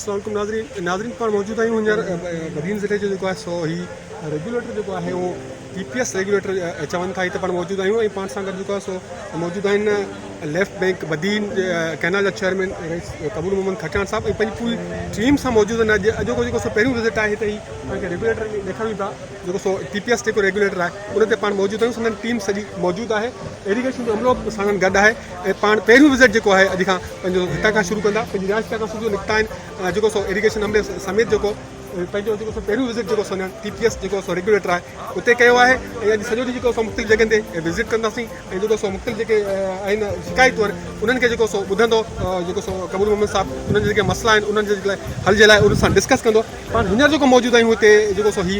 السلام عليڪم ناظرين ناظرين پاڻ موجود آهيون هينئر بدين ضلعي جو جيڪو آهي سو هي ريگيوليٽر جيڪو آهي اهو ٽي پي ايس ريگيوليٽر چون ٿا هتي پاڻ موجود آهيون ۽ پاڻ سان گڏ جيڪو آهي سو موجود آهن ليفٽ بينڪ بدين ڪئنال جا چيئرمين رئيس قبول محمد کٽياڻ صاحب ۽ پنهنجي پوري ٽيم سان موجود آهن اڄ اڄوڪو جيڪو سو پهريون وزٽ آهي هتي هي پاڻ کي ريگيوليٽر ڏيکاريون ٿا جيڪو سو ٽي پي ايس جيڪو ريگيوليٽر آهي ان تي پاڻ موجود آهيون سندن ٽيم سڄي موجود آهي ايريگيشن جو عملو به ساڻن گڏ آهي ۽ پاڻ پهريون وزٽ جيڪو آهي اڄ کان پنهنجو هتان کان شروع ڪندا پنهنجي رهائش گاهه کان صبح جو نڪتا آهن جيڪو سو ايريگيشن عملي سميت جيڪو پنهنجو جيڪو سو پهريون وزٽ جيڪو سو ٽي پي ايس جيڪو سو ريگيوليٽر آهي اتي ڪيو آهي ۽ اڄ سڄو ڏينهن جيڪو سو مختلف جڳهين تي وزٽ ڪنداسين ۽ جيڪو سو مختلف جيڪي آهن شڪايتون آهن انهن کي جيڪو سو ٻڌندو جيڪو سو قبول محمد صاحب انهن جا جيڪي مسئلا آهن انهن جي لاء حل جي لاء انهن سان ڊسڪس ڪندو. پاڻ هينئر جيڪو موجود آهيون اتي جيڪو سو هي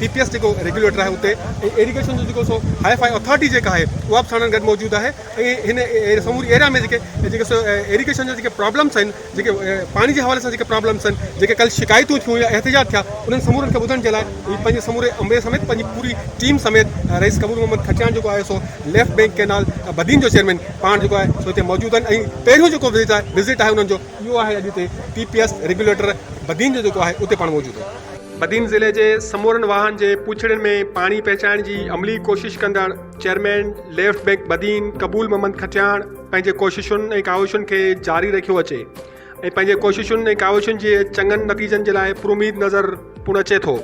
ٽي پي ايس جيڪو ريگيوليٽر آهي اتي ۽ ايريگيشن جو جيڪو سو هاء فائي اٿارٽي جيڪا آهي اها به ساڻن گڏ موجود آهي ۽ هن سموري ايريا ۾ جيڪي جيڪي سو ايريگيشن جا جيڪي پرابلمس آهن جيڪي پاڻي جي حوالي سان جيڪي پرابلمس آهن جيڪي ڪل شڪايتون ٿيون يا احتجاج ٿيا انهن سمورن کي ٻڌڻ جي لاء هي پنهنجي سموري عملي سميت پنهنجي پوري ٽيم سميت رئيس قبول محمد کٽياڻ جيڪو آهي سو ليفٽ بينڪ ڪينال بدين جو چيئرمين پاڻ جيڪو آهي سو هتي موجود آهن ۽ پهريون جيڪو وزٽ آهي وزٽ آهي انهن جو اهو آهي اڄ هتي ٽي پي ايس ريگيوليٽر بدين جو جيڪو آهي اتي پاڻ موجود آهن. بدين ضلعي جي سمورن واهن جي پوڇڙين ۾ پاڻي پهچائڻ جي عملي ڪوشش ڪندڙ chairman left bank Badin Qabool Muhammad Khatiyar پنهنجي ڪوششن ۽ ڪاوشن کي جاري رکيو اچي ۽ پنهنجي ڪوششن ۽ ڪاوشن جي چڱن نتيجن جي لاء پراميد نظر پڻ اچي ٿو.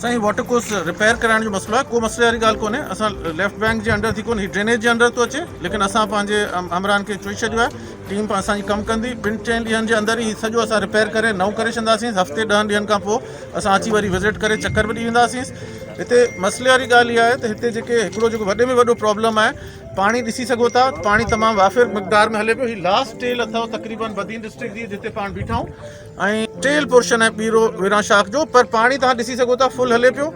سائين واٽر ڪورس رپيئر ڪرائڻ جو مسئلو آهي ڪو مسئلي واري ڳالهه ڪونهي اسان ليفٽ بينڪ جي انڊر ٿي ڪونهي هي ڊرينيج جي انڊر ٿو اچي ليڪن اسان پنهنجي همراهن کي چئي ڇڏيو آهي ٽيم اسان جي ڪم ڪندي ٻن چئن ڏينهن جي اندر ئي سڄو اسان رپيئر ڪري نئون ڪري ڇڏنداسين هفتي ڏهن ڏينهن کان پوء اسان اچي وري وزٽ ڪري چڪر به ڏئي وينداسين هتي مسئلي واري ڳالهه اها آهي ته هتي جيڪي هڪڙو جيڪو وڏي ۾ وڏو پرابلم آهي پاڻي ڏسي سگهو ٿا پاڻي تمام وافر مقدار ۾ هلي پيو هي لاسٽ ٽيل اٿو تقريبن بدين ڊسٽرڪٽ جي جتي پاڻ بيٺا آهيون ۽ ٽيل پورشن آهي پيرو ويران شاخ جو پر پاڻي تهان ڏسي سگهو ٿا فل هلي پيو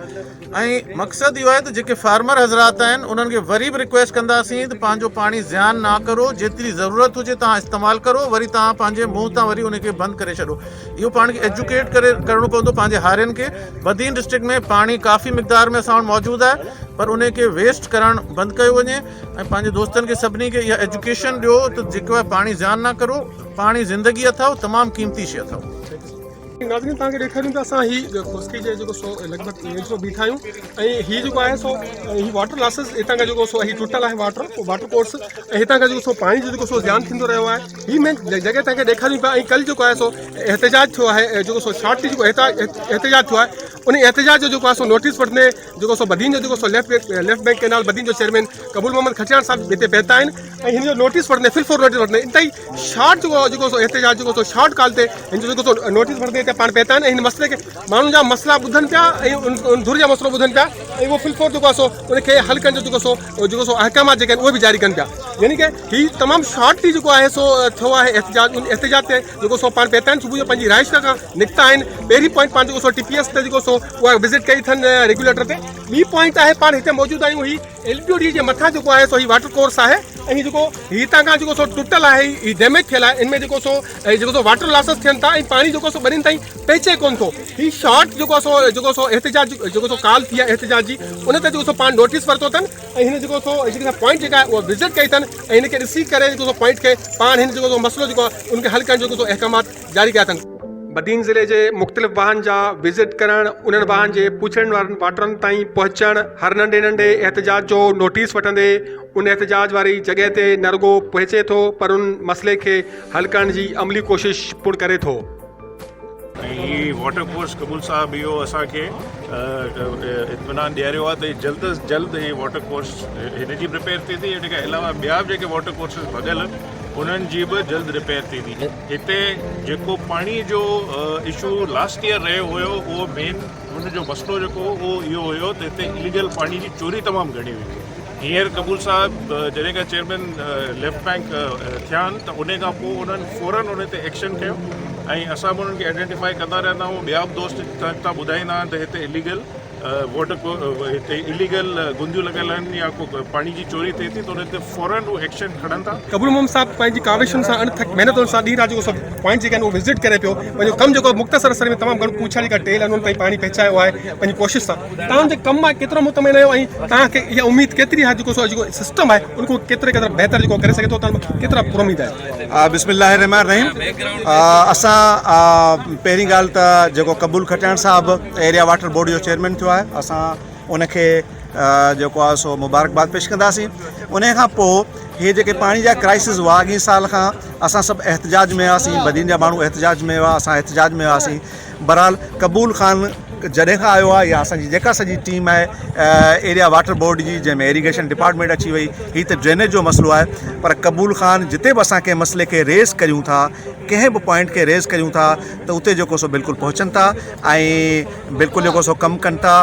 ۽ مقصد اهو آهي ته جيڪي فارمر حضرات آهن انهن کي وري به رڪويسٽ ڪنداسين ته پنهنجو پاڻي زيان نه ڪرو جيتري ضرورت هجي تهان استعمال ڪرو وري تهان پنهنجي منهن تان وري ان کي بند ڪري ڇڏو اهو پاڻ کي ايجوڪيٽ ڪري ڪرڻو پوندو پنهنجي هارين کي بدين ڊسٽرڪٽ ۾ پاڻي ڪافي مقدار ۾ اسان وٽ موجود آهي پر ان کي ويسٽ ڪرڻ بند ڪيو وڃي ۽ پنهنجي دوستن کي سڀني کي اها ايجوڪيشن ڏيو ته جيڪو آهي پاڻي زيان نه ڪرو پاڻي زندگي اٿو تمام قيمتي شي اٿو. ناظرين توهان کي ڏيکاريون ٿا اسان هي کوسڪي جي جيڪو سو لڳ ڀڳ ويجهو بيٺا آهيون ۽ هي جيڪو آهي سو هي واٽر لاسز هتان کان جيڪو سو هي ٽٽل آهي واٽر واٽر ڪورس ۽ هتان کان جيڪو سو پاڻي جو جيڪو سو زيان ٿيندو رهيو آهي هي مين جڳهه توهان کي ڏيکاريون پيا ۽ ڪل جيڪو آهي سو احتجاج ٿيو آهي جيڪو سو شارٽ جيڪو احتجاج ٿيو آهي ان احتجاج جو جيڪو آهي سو نوٽيس وٺندي جيڪو سو بدين جو جيڪو سو left left bank canal Badin جو چيئرمين قبول محمد کٽياڻ صاحب هتي پهتا آهن ۽ هن جو نوٽيس وٺندي فل فور نوٽيس وٺندي انتهائي شارٽ جيڪو جيڪو سو احتجاج جيڪو سو شارٽ ڪال تي هن جو جيڪو سو نوٽيس وٺندي هتي پاڻ پهتا آهن ۽ هن مسئلي کي ماڻهن جا مسئلا ٻڌن پيا ۽ ان ڌر جا مسئلو ٻڌن پيا ۽ اهو فل فور جيڪو آهي سو ان کي حل ڪرڻ جو جيڪو سو جيڪو سو احڪامات جيڪي آهن اهي به جاري ڪن پيا يعني ڪه هي تمام شارٽلي جيڪو آهي سو ٿيو آهي احتجاج ان احتجاج تي جيڪو سو پاڻ پهتا آهن صبح جو پنهنجي رهائش گاهه کان نڪتا آهن پهرين پوائنٽ پاڻ جيڪو سو ٽي پي ايس تي جيڪو سو اها وزٽ ڪئي اٿن ريگيوليٽر تي ٻي پوائنٽ آهي پاڻ هتي موجود آهيون هي ايل بي او ڊي جي مٿان جيڪو آهي سو هي واٽر ڪورس آهي ۽ هي جيڪو هتان کان جيڪو سو ٽٽل آهي هي ڊيميج ٿيل آهي ان ۾ جيڪو سو جيڪو سو واٽر لاسز ٿين ٿا ۽ پاڻي جيڪو سو ٻنين تائين پهچي ڪون ٿو هي شارٽ جيڪو سو جيڪو سو احتجاج جيڪو سو ڪال ٿي آهي احتجاج جي ان تي جيڪو سو پاڻ نوٽيس ورتو اٿن ۽ هن جيڪو سو جيڪا پوائنٽ جيڪا آهي اها وزٽ ڪئي اٿن ۽ هن کي ڏسي ڪري جيڪو سو پوائنٽ کي پاڻ هن جيڪو سو مسئلو جيڪو آهي ان کي حل ڪرڻ جو جيڪو سو احڪامات جاري ڪيا اٿن. بدين ضلعي جي مختلف واهن جا وزٽ ڪرڻ، انهن واهن جي پوڇڙين وارن واٽرن تائين پهچڻ، هر ننڍي ننڍي احتجاج جو نوٽيس وٺندي ان احتجاج واري جڳهه تي نه رڳو پهچي ٿو پر ان مسئلي کي حل ڪرڻ جي عملي ڪوشش پڻ ڪري ٿو. ۽ هي واٽر ڪورس قبول صاحب اهو اسان کي اطمينان ڏياريو آهي ته جلد از جلد هي واٽر ڪورس هن جي به رپيئر ٿيندي ان کان علاوه ٻيا به جيڪي واٽر ڪورسز ڀڳل آهن انهن جي به جلد رپيئر ٿيندي هتي جيڪو پاڻي جو اشو لاسٽ ايئر رهيو هيو اهو مين ان جو مسئلو جيڪو هو اهو اهو هيو ته هتي اليگل پاڻي جي چوري تمام گهڻي هئي هينئر قبول صاحب جڏهن کان چيئرمين ليفٽ بينڪ ٿيا آهن ته ان کان پوء انهن فورن ان تي ايڪشن کنيو ۽ اسان به انهن کي آئيڊينٽيفائي ڪندا رهندا آهيون ٻيا به دوست تان ٻڌائيندا آهن ته هتي اليگل واٽر هتي اليگل گنديون لڳل آهن يا ڪو پاڻي جي چوري ٿئي ٿي ته ان تي فورن هو ايڪشن کڻن ٿا. قبول محمد صاحب پنهنجي ڪاوشن سان اڻ ٿڪ محنتن سان ڏينهن رات جيڪو سو پوائنٽ جيڪي آهن اهو وزٽ ڪري پيو پنهنجو ڪم جيڪو مختصر عرصي ۾ تمام گهڻو پوڇا جيڪا ٽيل آهن ان تائين پاڻي پهچايو آهي پنهنجي ڪوشش سان توهان جي ڪم مان ڪيترو مطمئن آهيو ۽ توهان کي اها اميد ڪيتري آهي جيڪو سو جيڪو سسٽم آهي ان کان ڪيتري قدر بهتر جيڪو ڪري سگهي ٿو توهان ڪيترا پراميد آهيو. بسم الله الرحمٰن الرحيم اسان پهرين ڳالهه ته جيڪو قبول کٽياڻ صاحب ايريا واٽر بورڊ جو چيئرمين ٿيو آهي اسان ان کي جيڪو آهي سو مبارڪباد پيش ڪنداسين ان کان پوء هي جيڪي پاڻي جا ڪرائسس هئا اڳئين سال کان اسان سڀ احتجاج ۾ هئاسين بدين جا ماڻهو احتجاج ۾ هئا اسان احتجاج ۾ هئاسين بهرحال قبول خان جڏهن کان آيو آهي يا اسانجي جيڪا سڄي ٽيم آهي ايريا واٽر بورڊ جي جنهن ۾ ايريگيشن ڊپارٽمينٽ اچي وئي هي ته ڊرينيج جو مسئلو آهي پر قبول خان جتي به اسان ڪنهن مسئلي کي ريز ڪريون ٿا ڪنهن به پوائنٽ کي ريز ڪريون ٿا ته اتي جيڪو سو بلڪل پهچن ٿا ۽ بلڪل جيڪو سو ڪم ڪن ٿا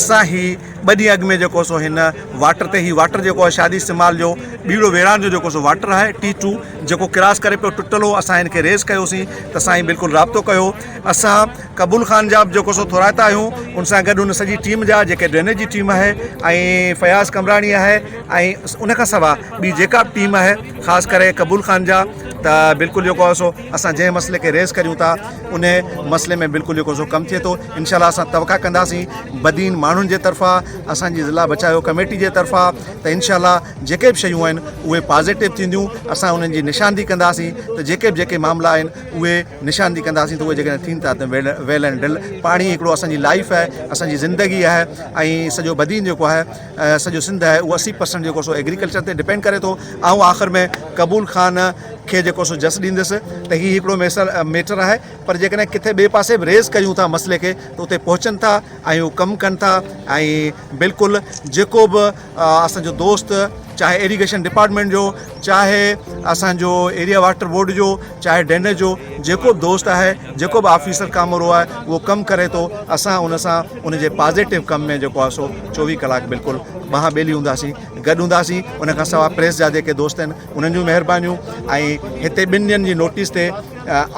اسان هي ٻه ڏينهن اڳ ۾ جيڪو سو هن واٽر تي هي واٽر جيڪو آهي شادي استعمال جو ٻيڙو ويران جو جيڪو سو واٽر آهي ٽي ٽو جيڪو ڪراس ڪري پيو ٽٽل هو اسان هن کي ريز ڪيوسين ته سائين بلڪل رابطو ڪيو اسان قبول خان جا به جيڪو سو ٿورائتا آهيون ان سان گڏ ان سڄي ٽيم جا جيڪي ڊرينيج جي ٽيم آهي ۽ فياض قمراڻي آهي ۽ ان کان سوا ٻي جيڪا به ٽيم آهي خاص ڪري قبول خان جا ته بلڪل جيڪو آهي سو اسان جنهن مسئلي کي ريز ڪريون ٿا ان مسئلي ۾ بلڪل جيڪو سو ڪم ٿئي ٿو انشاء الله اسان توقع ڪنداسين بدين ماڻهن جي طرفان اسان جي ضلع بچايو ڪميٽي جي طرفان ته انشاء الله جيڪي به شيون آهن اهي پازيٽو ٿينديون اسان انهن جي نشاندهي ڪنداسين ته جيڪي به جيڪي معاملا آهن اهي نشاندهي ڪنداسين ته اهي جيڪڏهن ٿين ٿا ته ويل اينڊ ڊل پاڻي هڪڙو اسان جي لائف آهي اسان جي زندگي آهي ۽ سڄو بدين جيڪو آهي سڄو سنڌ آهي اهو 80% جيڪو سو ايگريڪلچر تي ڊپينڊ ڪري ٿو آئون آخر ۾ قبول خان کي جيڪو سو جس ڏيندس ته هي هڪڙو ميسر ميٽر آهي پر جيڪڏهن ڪٿي ٻئي پاسي به ريز ڪريون ٿا مسئلي کي ته اتي پهچن ٿا ۽ هو ڪم ڪن ٿا ۽ بلڪل جيڪو به اسان جو دوست چاهي ايريگيشن ڊپارٽمينٽ جو چاهي اسان جو ايريا واٽر بورڊ جو چاهي ڊرينيج جو جيڪو به دوست آهي جيڪو به آفيسر ڪامورو آهي اهو ڪم ڪري ٿو اسان ان سان ان جي پازيٽو ڪم ۾ جيڪو آهي سو 24 ڪلاڪ بلڪل ٻانهن ٻيلي هونداسين گڏ هونداسين ان کان سواء پريس جا جيڪي دوست آهن انهن جون مهربانيون ۽ هتي ٻن ڏينهن جي نوٽيس تي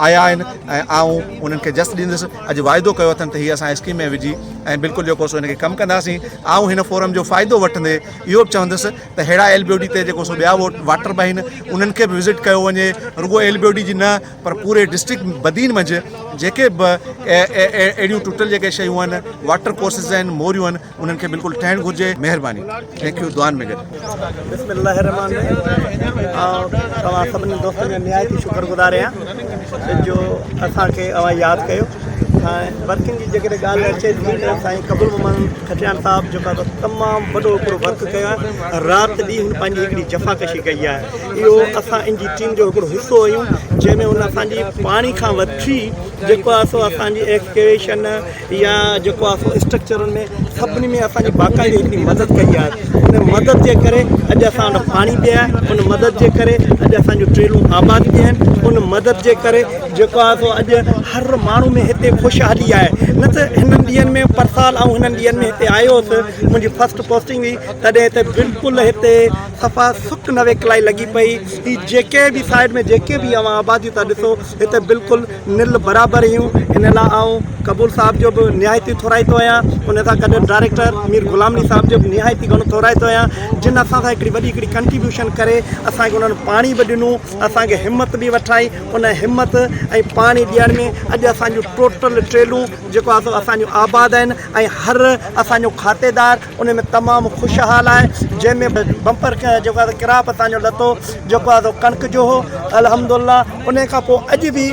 آيا آهن ۽ آئون انهن کي جس ڏيندس اڄ واعدو ڪيو اٿن ته هي اسان اسڪيم ۾ وجهي ۽ بلڪل جيڪو سو هن کي ڪم ڪنداسين آئون هن فورم جو فائدو وٺندي اهو به چوندس ته ههڙا ايل بي او ڊي تي جيڪو سو ٻيا واٽر به آهن انهن کي به وزٽ ڪيو وڃي رڳو ايل بي او ڊي جي نه پر پوري ڊسٽرڪٽ بدين منجهه جيڪي به اهڙيون ٽٽل جيڪي شيون آهن واٽر ڪورسز آهن موريون آهن انهن کي بلڪل ٺهڻ گهرجي مهرباني thank you دعائن ۾ گڏ. بسم الله الرحمٰن الرحيم آئون توهان سڀني دوستن جو نهايت ئي شڪر گذار آهيان جو اسان کي اوهان ياد ڪيو ۽ ورڪنگ جي جيڪڏهن ڳالهه اچي ٿي ته سائين قبول محمد کٽياڻ صاحب جيڪو آهي تمام وڏو هڪڙو ورڪ ڪيو آهي رات ڏينهن هن پنهنجي هڪڙي جفاڪشي ڪئي آهي اهو اسان ان جي ٽيم جو هڪڙو حصو آهيون جنهن ۾ هن اسان جي پاڻي کان وٺي جيڪو آهي سو اسان جي ايڪسڪيويشن يا جيڪو آهي سو اسٽرڪچرن ۾ سڀني ۾ اسان جي باقاعدي هڪڙي مدد ڪئي آهي ان مدد جي ڪري اڄ اسان وٽ پاڻي به آهي ان مدد جي ڪري اڄ اسان جون ٽريلون آباد به آهن ان مدد جي ڪري جيڪو آهي سو اڄ هر ماڻهو ۾ هتي خوشحالي آهي نه ته هنن ڏينهن ۾ پرسال آئون هنن ڏينهن ۾ هتي آيو هوس منهنجي فرسٽ پوسٽنگ هئي تڏهن هتي بلڪل هتي صفا سڪ نويڪلائي لڳي پئي هي جيڪي به سائيڊ ۾ جيڪي به اوهان آباديون ٿا ڏسو هتي بلڪل نل برابر هيون ان لاء آئون قبول صاحب جو به نهايت ئي ٿورائتو آهيان ان سان گڏ ڊائريڪٽر مير غلام علي صاحب جو به نهايت ئي گهڻو ٿورائتو آهيان جن اسان سان هڪڙي وڏي هڪڙي ڪنٽريبيوشن ڪري اسان کي انهن پاڻي به ڏنو اسان کي همت به وٺرائي ان همت ۽ پاڻي ڏيڻ ۾ اڄ اسان جون ٽوٽل ٽريلون جيڪو آهي سو اسان جون آباد آهن ۽ هر اسان جو کاتيدار ان ۾ تمام خوشحال آهي جنهن ۾ بمپر جيڪو آهي ڪراپ اسان جو لٿو جيڪو آهي سو ڪڻڪ جو هو الحمدلله ان کان پوء اڄ به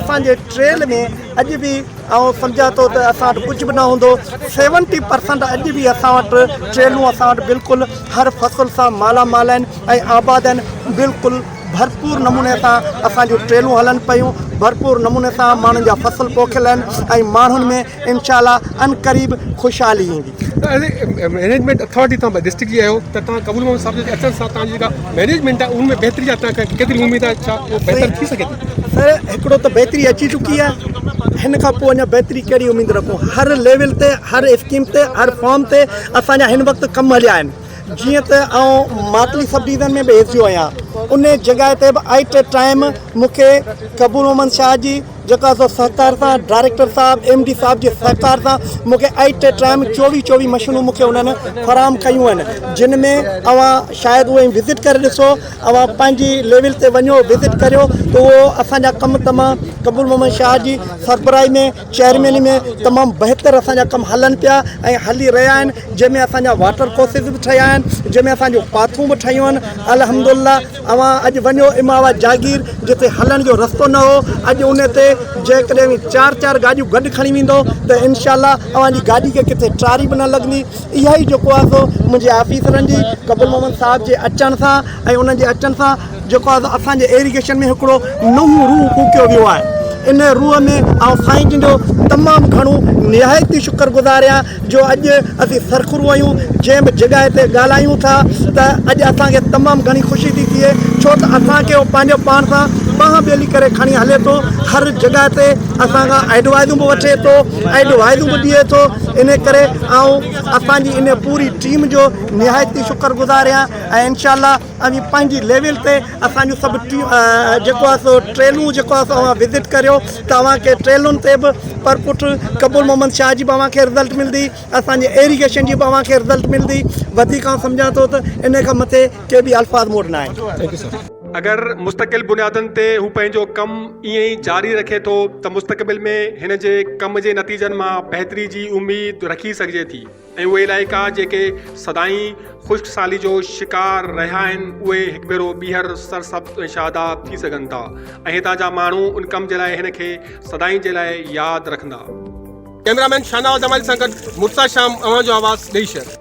اسان جي ٽريل ۾ اڄ به آئون سمجهان ٿو ته اسان وٽ ڪجهه به نه هوندو 70% اڄ به اسان وٽ ٽريلون اسان وٽ بلڪل هر فصل سان مالا مال آهن ۽ آباد آهن بلڪل ڀرپور نموني سان اسان جون ٽريلون هلن پيون ڀرپور نموني سان ماڻهن جا فصل پوکيل آهن ۽ ماڻهن ۾ انشاء الله عنقريب خوشحالي ايندي. مئنيجمينٽ اٿارٽي تان ڊسٽرڪٽ جي آهيو ته توهان قبول محمد صاحب جي اچڻ سان توهان جي جيڪا مئنيجمينٽ آهي ان ۾ بهتري جا توهان کي ڪيتري اميد آهي ڇا اهو بهتر ٿي سگهي ٿي؟ سر هڪڙو ته بهتري اچي چڪي آهي هن کان پوء اڃا بهتري ڪهڙي اميد رکون هر ليول تي هر اسڪيم تي هر فارم تي اسان جا هن وقت ڪم هليا آهن جيئن ته آئون ماتلي سب ڊويزن ۾ به ايس ڊي او آهيان ان جڳهه تي به آئٽ ٽائيم مون کي قبول محمد شاهه جي جيڪو آهي سو سهڪار سان ڊائريڪٽر صاحب ايم ڊي صاحب جي سهڪار سان مون کي ايٽ اي ٽائيم چوويهه چوويهه مشينون مون کي انهن فراهم ڪيون آهن جن ۾ اوهان شايد اهي وزٽ ڪري ڏسو اوهان پنهنجي ليول تي وڃو وزٽ ڪريو ته اهو اسان جا ڪم تمام قبول محمد شاهه جي سربراهي ۾ چيئرميني ۾ تمام بهتر اسان جا ڪم هلن پيا ۽ هلي رهيا آهن جنهن ۾ اسان جا واٽر ڪورسز به ٺهيا آهن جنهن ۾ اسان جون پاٿون به ٺهيون آهن الحمدلله اوهان اڄ وڃو اماوا جاگير جتي هلڻ جو رستو نه هو اڄ ان تي جيڪڏهن اوهين چار چار گاڏيون گڏ کڻي ويندو ته انشاء الله اوهان جي گاڏي کي ڪٿي ٽاري به نه لڳندي اها ئي جيڪو آهي سو منهنجي آفيسرن جي قبول محمد صاحب جي اچڻ سان ۽ انهن جي اچڻ سان جيڪو آهي سو اسان جي ايريگيشن ۾ هڪڙو نئون روح ڦوڪيو ويو آهي ان روح ۾ آئون سائين جن جو تمام گهڻو نهايت ئي شڪر گذار آهيان جو اڄ اسين سرخرو آهيون جنهن به جڳهه تي ڳالهايون ٿا ته اڄ اسان کي تمام گهڻي خوشي ٿي ٿئي ڇو ته اسان کي هو پنهنجو پاڻ سان ٻانهن ٻيلي ڪري کڻي هلي ٿو هر جڳهه تي اسان کان ايڊوائزون به وٺي ٿو ايڊوائزون به ڏئي ٿو ان ڪري آئون اسان جي ان پوري ٽيم جو نهايت ئي شڪر گذار آهيان ۽ انشاء الله اوهين پنهنجي ليول تي اسان جون سڀ جيڪو آهي سو ٽريلون جيڪو آهي سو اوهان وزٽ ڪريو ته اوهان کي ٽريلن تي به پر پٺ قبول محمد شاهه جي به اوهان کي رزلٽ ملندي اسان جي ايريگيشن جي به اوهان کي رزلٽ ملندي وڌيڪ آئون سمجهان ٿو ته ان کان مٿي ڪي به الفاظ مون وٽ نه آهن. اگر مستقل بنيادن تي هو پنهنجو ڪم ائين ئي جاري رکي ٿو ته مستقبل ۾ هن جي ڪم جي نتيجن مان بهتري جي اميد رکي سگهجي ٿي. ۽ اهي علائقا جيڪي سدائين خشڪ سالي جو شڪار رهيا آهن اهي هڪ ڀيرو ٻيهر سرسبز ۽ شاداب ٿي سگهن ٿا ۽ هتان جا ماڻهو ان ڪم جي لاء هن کي سدائين جي لاء ياد رکندا. ڪئميرا مين شاهنواز جمالي سان گڏ مرتضيٰ شام اوهان جو آواز ڏيئي شهر.